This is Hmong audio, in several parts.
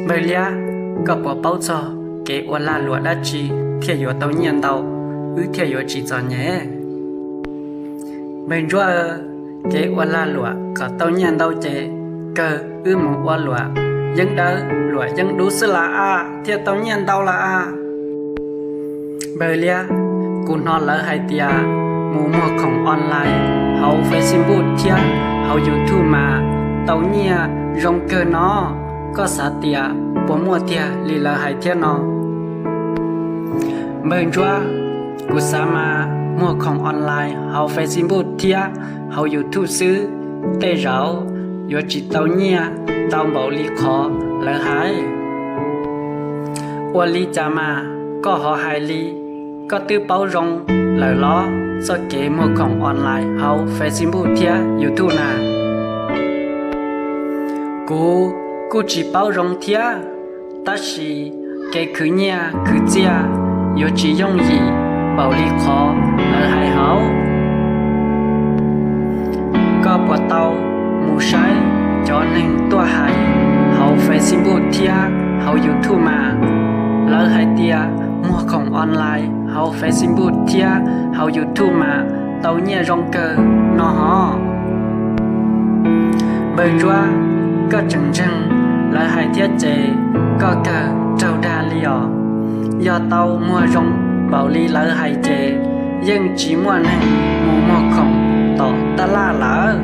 Npawg Liab, koj puas paub txog kev ua lag luam dab tsi thiaj yuav tau nyiaj ntau, wb thiaj yuav tsis txom nyem? Npawg Ntsuab, kev ua lag luam kom tau nyiaj ntau ces kawg wb mus ua luam yeeb dawb luam yeeb dub xwb las as thiaj tau nyiaj ntau las as. Npawg Liab, kuv hnov lawv hais tias mus muag khoom online hauv Facebook thiab hauv YouTube mas tau nyiaj zoo kawg no, koj xav tias puas muaj tiag li lawv hais thiab no? Npawg Ntsuab, kuv xav mas muag khoom online hauv Facebook thiab hauv YouTube xwb, tej zaum yuav tsis tau nyiaj ntau npaum li qhov lawv hais. Ua li cas mas koj ho hais li? Koj twb paub zoo lawm los txoj kev muag khoom online hauv Facebook thiab YouTube na? Kuv kuj tsis paub zoo thiab, tab sis kev khwv nyiaj khwv txiaj yuav tsis yooj yim npaum li qhov lawv hais hauv. Koj puas tau mus saib cov neeg tuaj hais hauv Facebook thiab hauv YouTube mas lawv hais tias muag khoom online hauv Facebook thiab hauv YouTube mas tau nyiaj zoo kawg no hov? Npawg Ntsuab, koj tseem ntseeg lawv hais thiab ces koj kawg raug dag li os. Yog tau muag zoo npaum li lawv hais ces yeej tsis muaj neeg mus muag khoom tom tab laj lawm,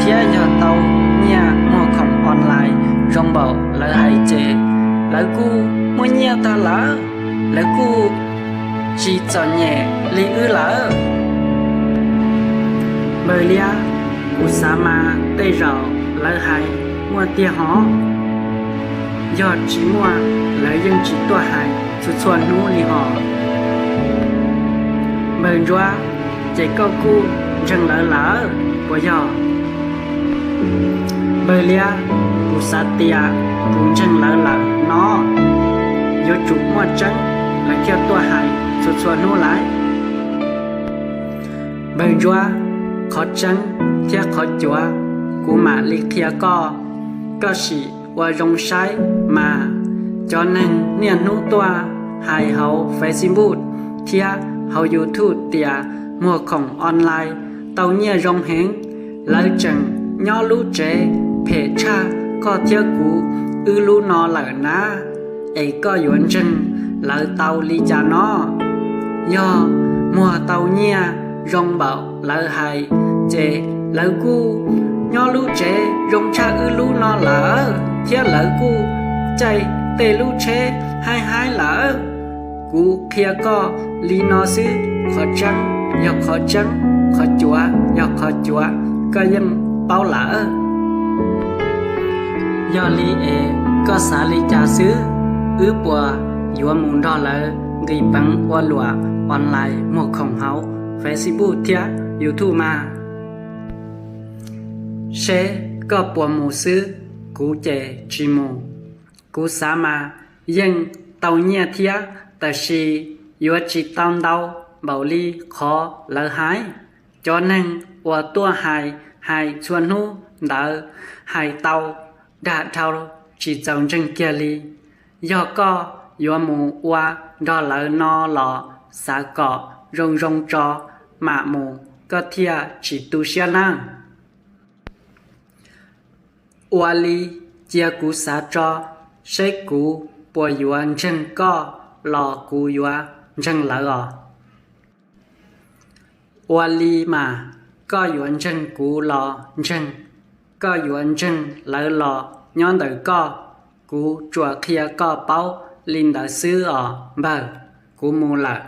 thiab yog tau nyiaj muag khoom online zoo npaum lawv hais ces lawv kuj muaj nyiaj tag lawm, lawv kuj tsis txom nyem li wb lawm. Npawg Liab, kuv xav mas tej zaum lawv hais muaj tiag hov. Yog tsis muaj lawv yeej tsis tuaj hais txhua txhua hnub li hos. Npawg Ntsuab, ces koj kuj ntseeg lawv lawm puas yog? Npawg Liab, kuv xav tias kuv ntseeg lawv lawm no, yuav tsum muaj tseeb lawv thiaj tuaj hais txhua txhua hnub lawm. Npawg Ntsuab, qhov tseeb thiab qhov cuav kuv mam li qhia koj, koj sim ua zoo saib mas. Cov neeg niaj hnub tuaj hais hauv Facebook thiab hauv YouTube tias muag khoom online tau nyiaj zoo heev, lawv tseem nyob lub tsev phem tshaj koj thiab kuv wb lub no lawm na, es koj yuav ntseeg lawv tau li cas no? Yog muag tau nyiaj zoo npaum lawv hais, ces lawv kuj nyob lub tsev zoo tshaj wb lub no lawm, thiab lawv kuj caij tej lub tsheb haib haib lawm. Kuv qhia koj li no xwb, qhov tseeb yog qhov tseeb, qhov cuav yog qhov cuav, koj yeej paub lawm. Yog li es koj xav li cas xwb? Wb puas yuav mus nrog lawv nqis peev ua luam online muag khoom hauv Facebook thiab YouTube mas? Seb koj puas mus xwb, kuv ces tsis mus. Kuv xav mas yeej tau nyiaj thiab, tab sis yuav tsis tau ntau npaum li qhov lawv hais. Cov neeg uas tuaj hais, hais txhua hnub ntawd hais tau dag dhau, tsis txaus ntseeg kiag li. Yog koj yuav mus ua nrog lawv no los xav kom zoo zoo tso mam mus, koj thiaj tsis tu siab nawb. Ua li, cia kuv xav tso, seb kuv puas yuav ntseeg koj los kuv yuav ntseeg lawv os. Ua li mas, koj yuav ntseeg kuv los ntseeg, koj yuav ntseeg lawv los nyob ntawm koj. Kuv tsuas qhia koj paub li ntawd xwb os npawg, kuv mus lawm.